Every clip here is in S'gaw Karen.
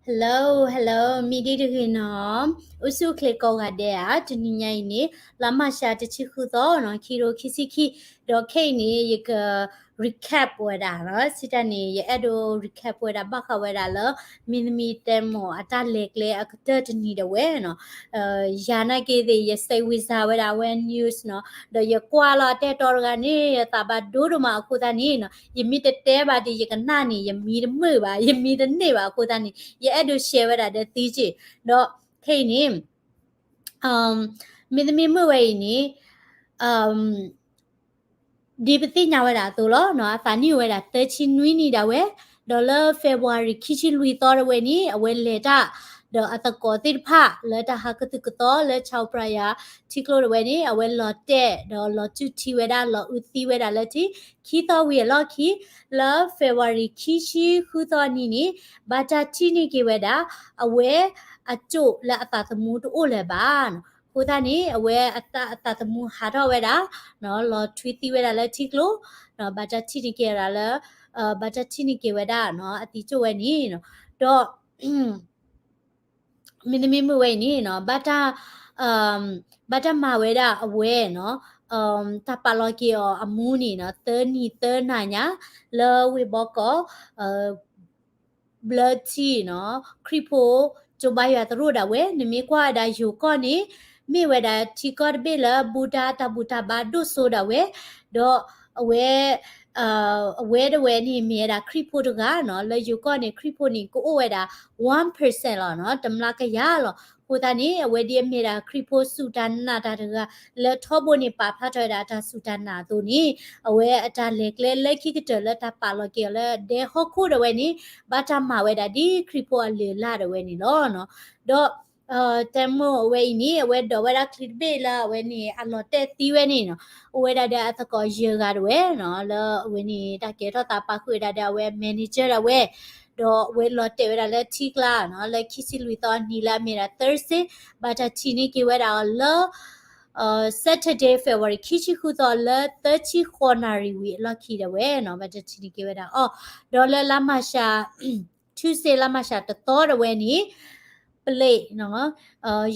Hello, hello, မ့ၢ်ဒ်တဂ့ၤနီၤ, အိၣ်ဆူၣ်အိၣ်ချ့ကိးဂၤဒဲးဧါ, တနံၤညါအံၤန့ၣ် လါမၢ်ၡး တဆံဃုသီနီၤ, ခံကထိခံဆံခံ, ဒီးခဲအံၤန့ၣ် ယက recap ဝဲဒၣ်နီၤ, စံးတၢ်န့ၣ် ယအဲၣ်ဒိး recap ဝဲဒၣ် ဘၣ်ဃးဝဲဒၣ်လၢ မင်းသမီး တဲမိၢ် အတၢ်လဲၤကျဲအကတၢၢ်တနံၤဒၣ်ဝဲနီၤ, ယၤနာ်က့သ့ၣ် ယစိတ်ဝင်စား ဝဲဒၣ်အဝဲ news နီၤ, ဒီးယကွၢ်လီၤအတၢ်တဲတၢ်တဂၤန့ၣ် ယသးဘၣ်ဒိဒိၣ်မးအဃိသတးန့ၣ်နီၤ, ယမ့ၢ်တတဲဘၣ်ဒီးယကနၣ်န့ၣ် ယမံတမုာ်ဘၣ်, ယမံတန့ၢ်ဘၣ်အဃိသတးန့ၣ် ယအဲၣ်ဒိး share ဝဲဒၣ်ဒီးသုက့ၢ်, ဒီးခဲအံၤန့ၣ် မင်းသမီး မုၣ်ဝဲအံၤန့ၣ် ဒ်ပသ့ၣ်ညါဝဲဒၣ်အသိးလီၤနီၤ, အသးနံၣ်အိၣ်ဝဲဒၣ်သၢဆံနွံနံၣ်ဒၣ်ဝဲ, ဒီးလၢ February ခံဆံလွံၢ်သီတဝဲန့ၣ် အဝဲလဲၤတၢ် ဒီးအသကိးသ့ၣ်တဖၣ် လၢတၢ်ဟးကသုၣ်ကသီလၢ Chao Phraya ထံကျိတဝဲန့ၣ် အဝဲလီၤတဲာ် ဒီးလီၤတူၢ်ထံဝဲဒၣ် လီၤအုးသံဝဲဒၣ်လၢထံ, ခံသီဝံၤအလီၢ်ခံ လၢ February ခံဆံဃုသီနံၤန့ၣ် ဘၣ်တၢ်ထံၣ်န့ၢ်က့ၤဝဲဒၣ် အဝဲအကၠိၣ်လၢအသးသမူတအိၣ်လၢၤဘၣ်နီၤ, အဃိသတးန့ၣ် အဝဲအသးသမူဟးထီၣ်ဝဲဒၣ် လီၤထွံသံဝဲဒၣ်လၢထံကျိ, ဘၣ်တၢ်ထံၣ်န့ၢ်က့ၤဝဲဒၣ်လၢ ဘၣ်တၢ်ထံၣ်န့ၢ်က့ၤဝဲဒၣ်နီၤ အသံကၠိၣ်ဝဲန့ၣ်နီၤ, ဒီး မင်းသမီး မုၣ်ဝဲအံၤန့ၣ်နီၤ ဘၣ်တၢ် ဘၣ်တၢ်မၤဝဲဒၣ်အဝဲနီၤ တၢ်ပာ်လီၤက့ၤအီၤအမူန့ၣ်နီၤ သၢနံၤသၢနၤညါ လၢဝ့ၢ်ဘီကီး ဘျၢထံနီၤ ခရံာ်ဖိ ကၠိဘါယွၤသရိာ်ဒၣ်ဝဲ, နမ့ၢ်ကွၢ်ဝဲဒၣ်ယိၤကီၢ်န့ၣ် မ့ၢ်ဝဲဒၣ်ထံကီၢ်တဘ့ၣ်လၢ ဘူတၢ်တၢ်ဘူၣ်တၢ်ဘါဒိၣ်စိဒၣ်ဝဲ, ဒီးအဝဲ အဝဲတဝဲန့ၣ် မ့ၢ်ဝဲဒၣ်ခရံာ်ဖိတဂၤနီၤ, လၢယိၤကီၢ်န့ၣ် ခရံာ်ဖိန့ၣ် ကအိၣ်ဝဲဒၣ် one percent လီၤနီၤ, တမျးကယၤလီၤ. အဃိသတးန့ၣ် အဝဲဒ်အမ့ၢ်ဒၣ်ခရံာ်ဖိ စူၢ်တၢ်နာ်တၢ်တဂၤ လၢထီဘိန့ၣ် ပာ်ဖျါထီၣ်ဝဲဒၣ်အတၢ်စူၢ်တၢ်နာ်အသိးန့ၣ် အဝဲအတၢ်လဲၤကျဲလၢခံကတၢၢ်လၢတၢ်ပာ်လီၤက့ၤအီၤလၢဒဲဟီၣ်ခိၣ်ဒၣ်ဝဲန့ၣ် ဘၣ်တၢ်မၤဝဲဒၣ်ဒ်ခရံာ်ဖိအလုၢ်အလၢ်ဒၣ်ဝဲန့ၣ်လီၤနီၤ. ဒီး တဲမိၢ်အဝဲအံၤန့ၣ် အဝဲဒိးဝဲဒၣ်ချံတဘ့ၣ်လၢအဝဲန့ၣ် အလီၤတဲာ်သံဝဲန့ၣ်နီၤ, အိၣ်ဝဲဒၣ်ဒီးအသကိးယဲၢ်ဂၤဒၣ်ဝဲနီၤ, လၢအဝဲန့ၣ် တၢ်ကဲထီၣ်သးပာ်ဃုာ်ဝဲဒၣ်ဒီးအဝဲ manager ဒၣ်ဝဲ, ဒီးအဝဲလီၤတဲာ်ဝဲဒၣ်လၢထံကျါနီၤ, လၢခံဆံလွံၢ်သီနံၤလၢအမ့ၢ်ဒၣ် Thursday ဘၣ်တၢ်ထံၣ်န့ၢ်က့ၤဝဲဒၣ်အီၤလၢ Saturday February ခံဆံဃုသီလၢသၢဆံဃိးနၣ်ရံၣ်ဝံၤအလီၢ်ခံဒၣ်ဝဲနီၤ, ဘၣ်တၢ်ထံၣ်န့ၢ်က့ၤဝဲဒၣ်အီၤ, ဒီးလၢလါမၢ်ၡး Tuesday လါမၢ်ၡးတသီဒၣ်ဝဲန့ၣ် ပလံး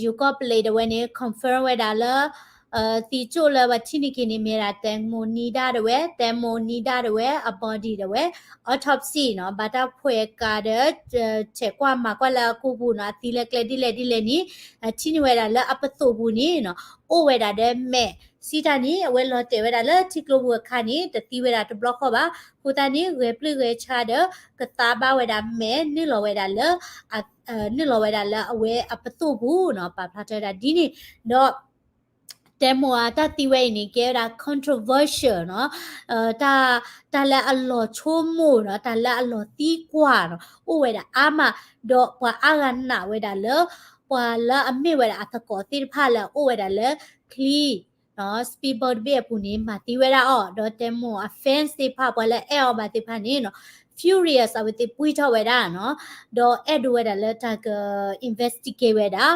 ယိၤကီၢ်ပလံးဒၣ်ဝဲန့ၣ် confirm ဝဲဒၣ်လၢ သံကၠိၣ်လၢပှၤထံၣ်န့ၢ်က့ၤန့ၣ် မ့ၢ်ဒၣ် တဲမိၢ်နံၤဒါဒၣ်ဝဲ, တဲမိၢ်နံၤဒါဒၣ်ဝဲ အ body ဒၣ်ဝဲ, autopsy နီၤ, ဘၣ်တၢ်ဖှဲးကၤဒီး ဆဲးကွၢ်မၤကွၢ်လၢအကိာ်ပူၤနီၤ, အသံလၢကျဲဒ်လဲၣ်ဒ်လဲၣ်န့ၣ် ထံၣ်န့ၢ်ဝဲဒၣ်လၢအပသိၣ်ပူၤန့ၣ်နီၤ အိၣ်ဝဲဒၣ်ဒီးမဲး, စံးတၢ်န့ၣ် အဝဲလီၤတဲာ်ဝဲဒၣ်လၢထံကျိပူၤအခါန့ၣ် တသံဝဲဒၣ်တဘျီဃီဘၣ်. အဃိသတးန့ၣ် ဂဲၤပျုၢ်ဂဲၤဆှါဒီး ကသါဘၣ်ဝဲဒၣ်မဲး နုာ်လီၤဝဲဒၣ်လၢ နုာ်လီၤဝဲဒၣ်လၢအဝဲအပသိၣ်ပူၤနီၤ, ပာ်ဖျါထီၣ်ဝဲဒၣ်ဒ်န့ၣ်, ဒီး တဲမိၢ်အတၢ်သံဝဲအံၤန့ၣ် ကဲဝဲဒၣ် controversial နီၤ, တၢ် တၢ်လၢအလီၤဆိကမိၣ်နီၤ, တၢ်လၢအလီၤသံကွၢ်နီၤ အိၣ်ဝဲဒၣ်အါမး, ဒီးပှၤအါဂၤနာ်ဝဲဒၣ်လၢ ပှၤလၢအမ့ၢ်ဝဲဒၣ်အသကိးသ့ၣ်တဖၣ်လၢအအိၣ်ဝဲဒၣ်လၢ ချံ speedboat တဘ့ၣ်အပူၤန့ၣ် မၤသံဝဲဒၣ်အီၤ, ဒီးတဲမိၢ်အ fans သ့ၣ်တဖၣ် ပှၤလၢအဲၣ်အီၤဘၣ်သ့ၣ်တဖၣ်န့ၣ်နီၤ furious အဝဲသ့ၣ်ပှံၢ်ထီၣ်ဝဲဒၣ်နီၤ, ဒီးအဲၣ်ဒိးဝဲဒၣ်လၢတၢ်က investigate ဝဲဒၣ်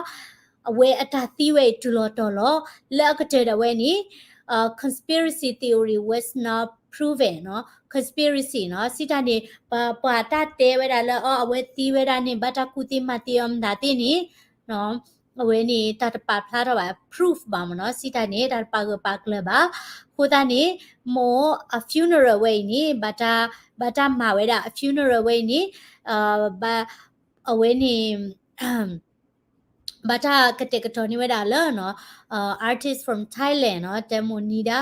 အဝဲအတၢ်သံဝဲအံၤတုၤလီၤတီၤလီၤ, လၢအကတၢၢ်ဒၣ်ဝဲန့ၣ် conspiracy theory was not proven နီၤ, conspiracy နီၤ, စံးတၢ်န့ၣ် ပှၤ ပှၤတၢ်တဲဝဲဒၣ်လၢ အီ အဝဲသံဝဲဒၣ်န့ၣ် ဘၣ်တၢ်ကူၣ်သ့မၤသံအီၤမတၤသ့ၣ်န့ၣ် အဝဲန့ၣ် တၢ်တပာ်ဖျါထီၣ်ဘၣ် proof ဘၣ်မ့ၢ်နီၤ, စံးတၢ်န့ၣ် တၢ်တပာ်ဂၢၢ်ပာ်ကျၢၤဘၣ်. အဃိသတးန့ၣ် မိၢ်အ funeral ဝဲအံၤန့ၣ် ဘၣ်တၢ် ဘၣ်တၢ်မၤဝဲဒၣ်အ funeral ဝဲအံၤန့ၣ် ဘၣ် အဝဲန့ၣ် ဘၣ်တၢ်ကတဲာ်ကတီၤန့ၢ်ဝဲဒၣ်လၢ artist from Thailand နီၤ, တဲမိၢ်နံၤဒါ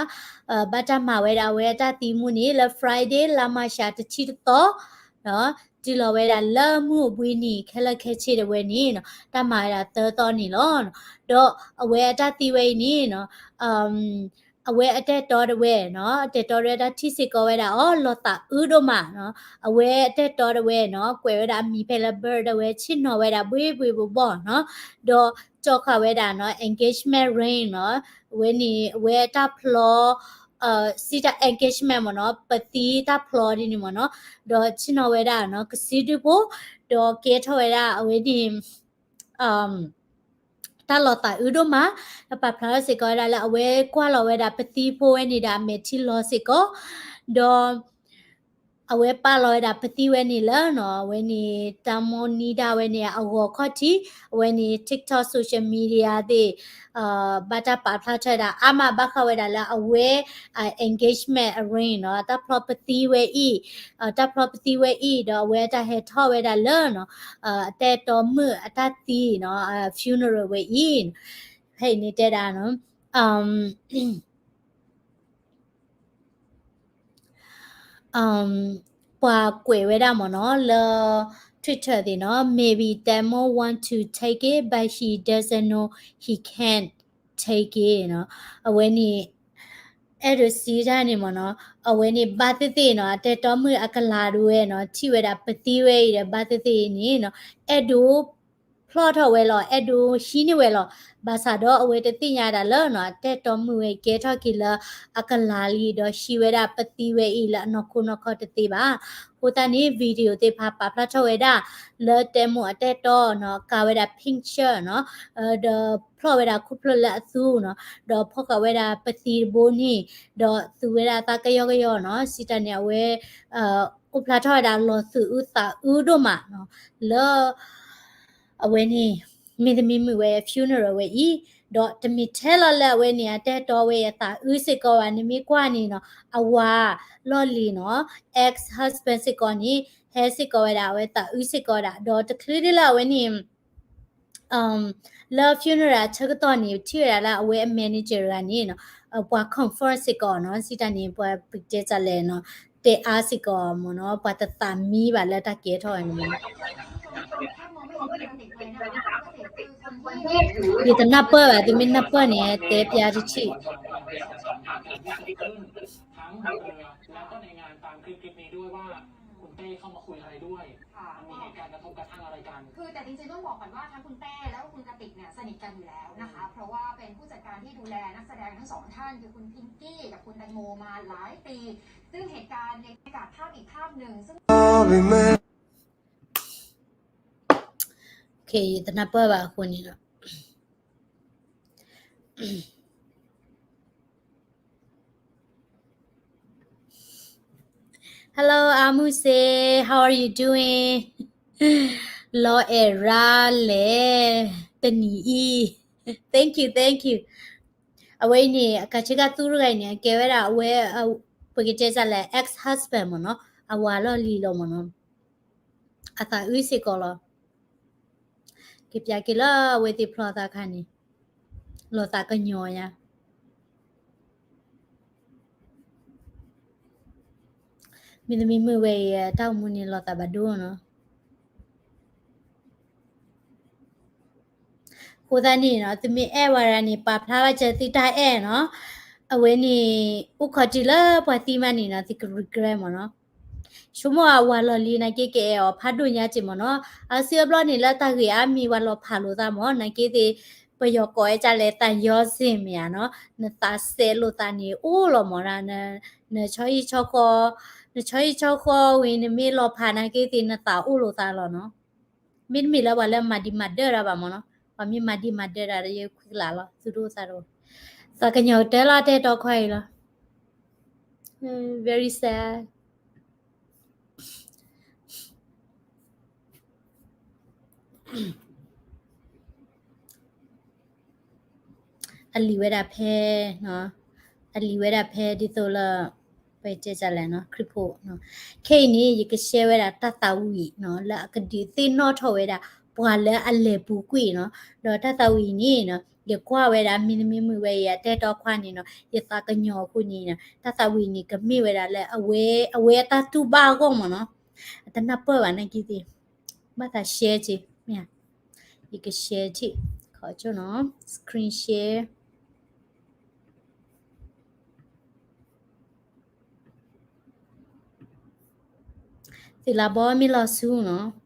ဘၣ်တၢ်မၤဝဲဒၣ်အဝဲအတၢ်သံမူန့ၣ် လၢ Friday လါမၢ်ၡးတဆံတသီ တုၤလီၤဝဲဒၣ်လၢမုၢ်အိၣ်ဘှံးနံၤ ခဲလၢာ်ခဲဆ့ဒၣ်ဝဲန့ၣ် တၢ်မၤဝဲဒၣ်သၢသီန့ၣ်လီၤ. ဒီးအဝဲအတၢ်သံဝဲအံၤန့ၣ် အဝဲအတဲာ်တီဒၣ်ဝဲနီၤ, အတဲာ်တီဒၣ်ဝဲတၢ်ထံၣ်စ့ၢ်ကီးဝဲဒၣ်အီၤ လီၤသးအုးဒိၣ်မးနီၤ. အဝဲအတဲာ်တီဒၣ်ဝဲနီၤ, ကွဲးဝဲဒၣ်အမံၤဖဲလၢ Bird ဒၣ်ဝဲ ဆ့ၣ်နီၤဝဲဒၣ်ဘှ့ၣ်ဘှ့ၣ်ဘှီၣ်ဘှီၣ်နီၤ. ဒီးကၠီဃာ်ဝဲဒၣ်နီၤ engagement ring နီၤ, အဝဲန့ၣ် အဝဲအတၢ်ဖျီ စံးတၢ် engagement မ့ၢ်နီၤ, ပသံတၢ်ဖျီဒ်န့ၣ်မ့ၢ်နီၤ, ဒီးဆ့ၣ်နီၤဝဲဒၣ်နီၤ ကစုဒုဖိ, ဒီးကဲထီၣ်ဝဲဒၣ်အဝဲန့ၣ် တၢ်လီၤသးအုးဒိၣ်မး, ဒီးပာ်ဖျါထီၣ်စ့ၢ်ကီးဝဲဒၣ်လၢအဝဲကွၢ်လီၤဝဲဒၣ်ပသံဖိဝဲန့ၣ်ဒီးအမဲာ်ထံလီၤစ့ၢ်ကီး, ဒီး အဝဲပာ်လီၤဝဲဒၣ်ပသံဝဲန့ၣ်လၢနီၤ, အဝဲန့ၣ် တၢ်မိၣ်န့ၢ်ဒၣ်ဝဲန့ၣ် အဂီၤခီၣ်ထံး, အဝဲန့ၣ် TikTok social media သ့ၣ် ဘၣ်တၢ်ပာ်ဖျါထီၣ်ဝဲဒၣ်အါမးဘၣ်ဃးဝဲဒၣ်လၢအဝဲ engagement ring နီၤ, တၢ်ဖျီပသံဝဲအံၤ, တၢ်ဖျီပသံဝဲအံၤ ဒီးအဝဲတၢ်ဟဲထီၣ်ဝဲဒၣ်လၢနီၤ, အတၢ်အဲၣ်တီမုၣ်အတၢ်သံနီၤ, funeral ဝဲအံၤ, ဖဲအံၤန့ၣ်တဲဒၣ်နီၤ ပှၤကွဲးဝဲဒၣ်မ့ၢ်နီၤ လၢ Twitter သ့ၣ်နီၤ, maybe Tamo want to take it but he doesn't know he can't take it နီၤ, အဝဲန့ၣ် အဲၣ်ဒိးစံးတၢ်န့ၣ်မ့ၢ်နီၤ, အဝဲန့ၣ်ဘၣ်သ့ၣ်သ့ၣ်နီၤ, အတၢ်အဲၣ်တီမုၣ်အကလၤဒၣ်ဝဲနီၤ, ထံၣ်ဝဲဒၣ်ပသံဝဲအံၤဒီးဘၣ်သ့ၣ်သ့ၣ်န့ၣ်နီၤ, အဲၣ်ဒိး ဖျီၣ်ထီၣ်ဝဲလီၤ, အဲၣ်ဒိးဟံးန့ၢ်ဝဲလီၤ. ဘၣ်ဆၣ်ဒီးအဝဲတသ့ၣ်ညါဒၣ်လၢနီၤ, အတၢ်အဲၣ်တီမုၣ်ဝဲကဲထီၣ်က့ၤလၢအကလၤလံ, ဒီးဟံးဝဲဒၣ်ပသံဝဲအံၤလၢအနီၢ်ခိနီၢ်ခီတသ့ဘၣ်. အဃိသတးန့ၣ် video သ့ၣ်တဖၣ်ပာ်ဖျါထီၣ်ဝဲဒၣ် လၢ Tamo အတၢ်အဲၣ်တီနီၤ, ကၤဝဲဒၣ် pink shirt နီၤ, ဒီးဖျီၣ်ဝဲဒၣ်ခိၣ်ဖျိလၢအသူနီၤ, ဒီးဖီၣ်ဃာ်ဝဲဒၣ်ပသံတဘိန့ၣ်, ဒီးသူဝဲဒၣ်သးကယီကယီနီၤ, စံးတၢ်န့ၣ် အဝဲ အိၣ်ဖျါထီၣ်ဝဲဒၣ်လီၤသူၣ်အုးသးအုးဒိၣ်မးနီၤ, လၢ အဝဲန့ၣ် မ့တမ့ၢ်မုာ်ဝဲ funeral ဝဲအံၤ, ဒီးတမ့ၢ်ထဲလီၤလၢအဝဲန့ၣ် အတၢ်အဲၣ်တီဝဲအသးအုးစ့ၢ်ကီးဘၣ်, နမ့ၢ်ကွၢ်န့ၣ်နီၤ, အဝၤလီၢ်လံၤနီၤ, ex husband စ့ၢ်ကီးန့ၣ် ဟဲစ့ၢ်ကီးဝဲဒၣ် အဝဲသးအုးစ့ၢ်ကီးဒၣ်, ဒီးတချုးဒ်လၢအဝဲန့ၣ် လၢ funeral အဆၢကတီၢ်န့ၣ် ထံၣ်ဝဲဒၣ်လၢအဝဲအ manager တဂၤန့ၣ်နီၤ, ပှၤ confirm စ့ၢ်ကီးနီၤ, စံးတၢ်န့ၣ် ပှၤပကတဲစ့ၢ်လဲၣ်နီၤ, တဲအါစ့ၢ်ကီးမ့ၢ်နီၤ, ပှၤတသးမံဘၣ်လၢတၢ်ကဲထီၣ်ဝဲန့ၣ်မ့ၢ်နီၤ. ယတနၢ်ပၢၢ်ဘၣ်, သုမ့ၢ်နၢ်ပၢၢ်န့ၣ် တဲပျါတထံၣ် คุณเต้เข้ามาคุยอะไรด้วย ค่ะ มันมีเหตุการณ์กระทบกระทั่งอะไรกัน คือแต่จริงๆต้องบอกก่อนว่าทั้งคุณเต้แล้วก็คุณกติกเนี่ยสนิทกันอยู่แล้วนะคะ เพราะว่าเป็นผู้จัดการที่ดูแลนักแสดงทั้งสองท่าน คือคุณพิงกี้กับคุณแตงโมมาหลายปี ซึ่งเหตุการณ์ในบรรยากาศภาพอีกภาพหนึ่ง ซึ่ง Okay, ယတနၢ်ပၢၢ်ဘၣ်အဃိန့ၣ်လီၤ. Hello, Amuse, how are you doing? လီၤအဲၣ်ရၤလဲၣ် တနံၤအံၤ Thank you, thank you. အဝဲအံၤန့ၣ် အကးဆ့ကၤသူတဂၤအံၤန့ၣ် အကဲဝဲဒၣ်အဝဲ ပကတဲစ့ၢ်လဲၣ် ex husband မ့ၢ်နီၤ, အဝၤလီၢ်လံၤလီၤမ့ၢ်နီၤ, အသးအုးစ့ၢ်ကီးလီၤ. က့ၤပျးက့ၤလၢအဝဲသ့ၣ်ဖျီသးခါန့ၣ် လီၤသးကညီၤယါ. မ့တမ့ၢ်မုာ်ဝဲအံၤ တၢ်အိၣ်မူန့ၣ်လီၤသးဘၣ်ဒိနီၤ. အဃိသတးန့ၣ်နီၤ သုမ့ၢ်အဲၣ်ဝဲဒၣ်န့ၣ် ပာ်ဖျါဘၣ်စၢၤသုတၢ်အဲၣ်နီၤ. အဝဲန့ၣ် အိၣ်ခိးတုၤလၢပှၤသံမးန့ၣ်နီၤ သုက regret မ့ၢ်နီၤ. ဆိကမိၣ်အဝၤလီၢ်လံၤနာ်က့ ကအဲၣ်အီၤဖးဒိၣ်ညါက့မ့ၢ်နီၤ. အစုအဘျီန့ၣ် လၢတၢ်ဂ့ၢ်အါမံၤ ဝၤလီၤဖးလိာ်သးမ့ၢ် နာ်က့သ့ၣ် ပယီၤကိးဝဲဒ်လဲၣ် သံယောဇဉ် မ့ၢ်ဧါနီၤ. နသးစဲလိာ်သးန့ၣ် အိၣ်လီၤမ့ၢ်ဒၣ် နဆီဟံၣ်ဆီဃီ, နဆီဟံၣ်ဆီဃီဝံၤ နမ့ၢ်လီၤဖးနာ်က့သ့ၣ် နသးအိၣ်လိာ်သးလီၤနီၤ. မ့တမ့ၢ်လၢပှၤလၢမၤဒံးမၤဒၢၣ်တၢ်ဘၣ်မ့ၢ်နီၤ. ပှၤမ့ၢ်မၤဒံးမၤဒၢၣ်တၢ်ဒီး ယခွံကလးလီၤ သုတအိၣ်သးတအိၣ်. သးကညီၤကတၢၢ်လီၤ တၢ်အဲၣ်တီခွါအံၤလီၤ. Very sad. အလံၤဝဲဒၣ်ဖဲ, အလံၤဝဲဒၣ်ဖဲဒ်သိးလၢ ပတဲစ့ၢ်လဲၣ်နီၤ ခရံာ်ဖိနီၤ. ခဲအံၤန့ၣ် ယက share ဝဲဒၣ်တၢ်သးဝံၣ်နီၤ လၢအကဒုးသ့ၣ်နီၣ်ထီၣ်ဝဲဒၣ် ပှၤလၢအလဲၤပူၤကွံာ်နီၤ. ဒီးတၢ်သးဝံၣ်န့ၣ်နီၤ ယကွၢ်ဝဲဒၣ် မ့တမ့ၢ်မုာ်ဝဲအံၤ အတၢ်အဲၣ်တီခွါန့ၣ်နီၤ ယသးကညီၤအဃိန့ၣ်နီၤ တၢ်သးဝံၣ်န့ၣ် ကမ့ၢ်ဝဲဒၣ်လၢအဝဲ, အဝဲအတၢ်တူၢ်ဘၣ်အဂီၢ်မ့ၢ်နီၤ. အတနၢ်ပၢၢ်ဘၣ်နာ်က့သ့ၣ် ဘၣ်သး share က့ၤ မ့ၢ်ဧါ. ယက share ထံၣ် ခီကၠိနီၤ screen share သုလၢဘီမ့ၢ်လီၤဆူနီၤ.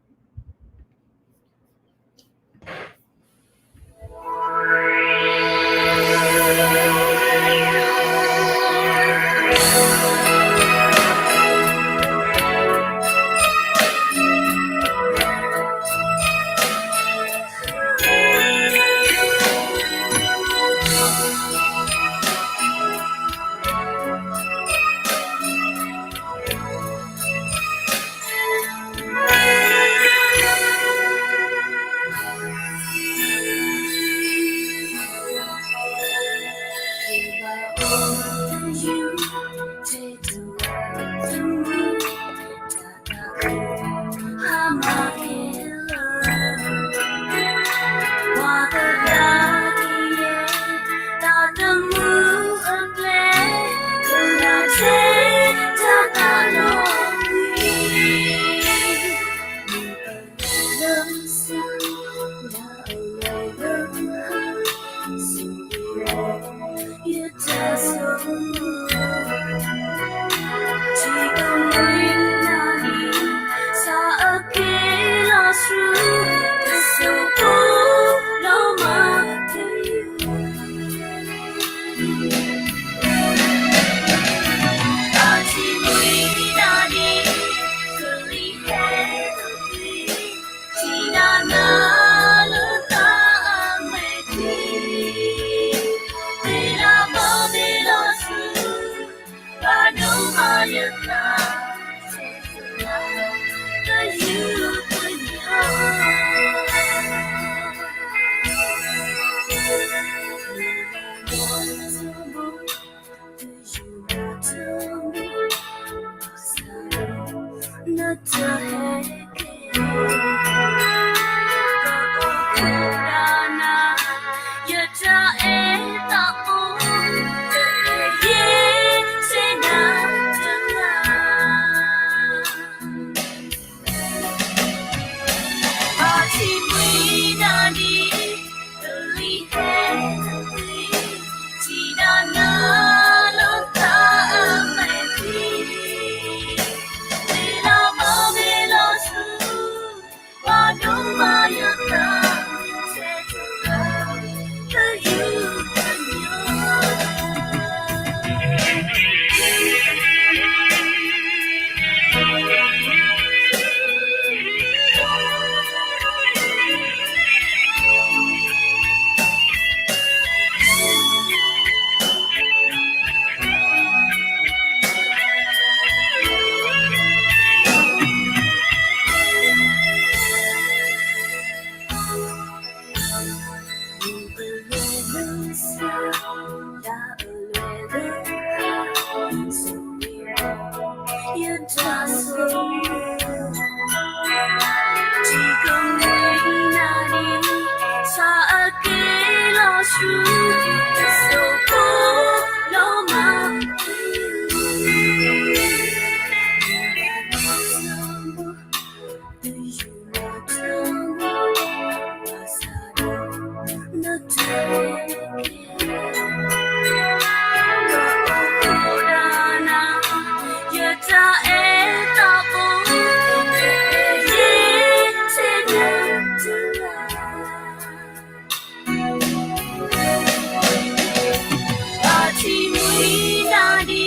Bati mui nadi,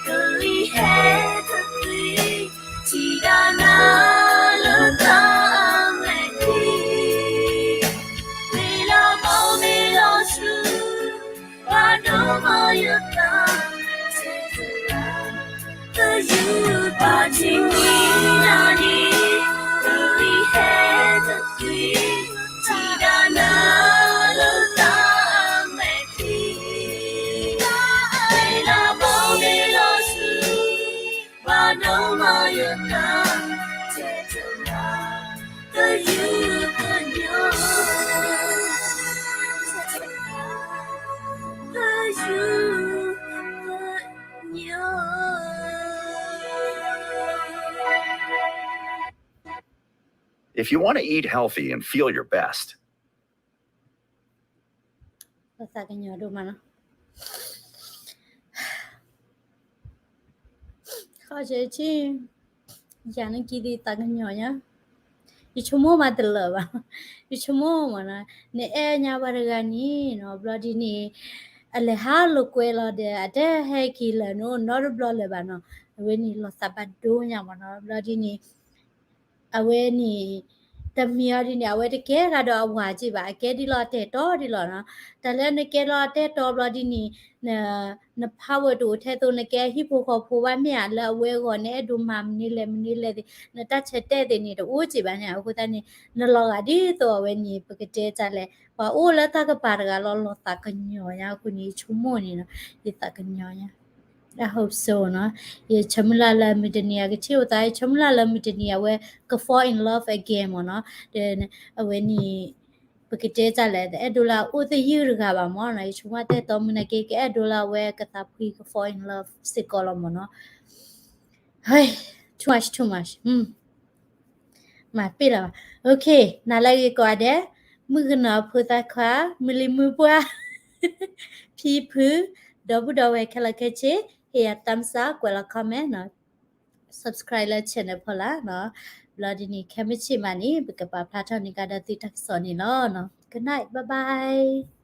kali he takui, tidana leta meti. Mila bo mila su, bado mayata, tetera. Kayupatimwinani, kuihetakwi, tidanalo tameki. Ela bomilosu, badomayota, tetera. Kayupanyo. Kayupanyo. If you want to eat healthy and feel your best, သးကညီၤဒိၣ်မးနီၤ. ခီၣ်ဆဲးဆံ ယၤနကံသံးသးကညီၤညါ, ယဆိကမိၣ်မးတလၢာ်ဘၣ်, ယဆိကမိၣ်မးနီၤ, နအဲၣ်ညါပှၤတဂၤန့ၣ်နီၤ, ဘျီဒ်န့ၣ် အလဲၤဟးလိာ်ကွဲလီၤဒီး အတဟဲက့ၤလၢနအိၣ်နီတဘျီလၢၤဘၣ်နီၤ, အဝဲန့ၣ်လီၤသးဘၣ်ဒိညါမးနီၤ, ဘျီဒ်န့ၣ် အဝဲန့ၣ် တမံၤအီၤဒ်န့ၣ် အဝဲတကဲဂၤဒီးအဝၤက့ဘၣ်, အကဲဒ်လီၤအတဲာ်တီဒ်လီၤနီၤ, တၢ်လၢနကဲလီၤအတဲာ်တီဘျီဒ်န့ၣ် န န power တအိၣ်ထဲသိး နကဲဟံၣ်ဖိဃီဖိဘၣ်မ့ၢ်ဧါ, လၢအဝဲအဂီၢ် နအဲၣ်ဒိးမၤမနုၤလဲၣ်မနုၤလဲၣ်သ့ၣ်, နတၢ်ဆၢတဲာ်သ့ၣ်န့ၣ် တအိၣ်က့ဘၣ်န့ၣ်, အဃိသတးန့ၣ် နလီၤဂာ်ဒ်သိးအဝဲန့ၣ် ပကတဲတၢ်လဲၣ်, ပှၤအိၣ်လၢတၢ်ကပၤတဂၤလီၤ လီၤသးကညီၤညါအဃိန့ၣ် ယဆိကမိၣ်န့ၣ်နီၤ, ယသးကညီၤညါ I hope so နီၤ, ယဆၢမုၢ်လၢ်လၢမုၢ်တနံၤအကထံၣ်အိၣ်သး, ယဆၢမုၢ်လၢ်လၢမုၢ်တနံၤအဝဲက fall in love again မ့ၢ်နီၤ, ဒီးအဝဲန့ၣ် ပကတဲတၢ်လဲၣ်, တအဲၣ်ဒိးလၢအအိၣ်သယုၢ်တဂၤဘၣ်မ့ၢ်နီၤ, ယဆိကမိၣ်တဲတီမုၢ်နာ်က့ ကအဲၣ်ဒိးလၢအဝဲကသးဖှံက fall in love စ့ၢ်ကီးလီၤမ့ၢ်နီၤ, ဟဲ too much too much မၤပ့ၢ်လၢၤဘၣ်, okay နၤလၢအဂ့ၤကိးဂၤဒဲး, မုၣ်ကနီၤဖိသၣ်ခွါ, မုၢ်လံၤမုၢ်ပှၢ်, ဖံဖု, ဒီပုၢ်ဒီဝဲၢ်ခဲလၢာ်ခဲဆ့, ဟ့ၣ်ယၤ thumbs up ကွဲးလီၤ comment နီၤ, subscribe လၢ channel ဖီလာ်နီၤ, ဘျီဒ်န့ၣ် ခဲမုၢ်ဆ့ၣ်မးန့ၣ် ပကပာ်ဖျါထီၣ်န့ၢ်ကဒီးသုတၢ်ကစီၣ်န့ၣ်လီၤနီၤ, good night bye bye.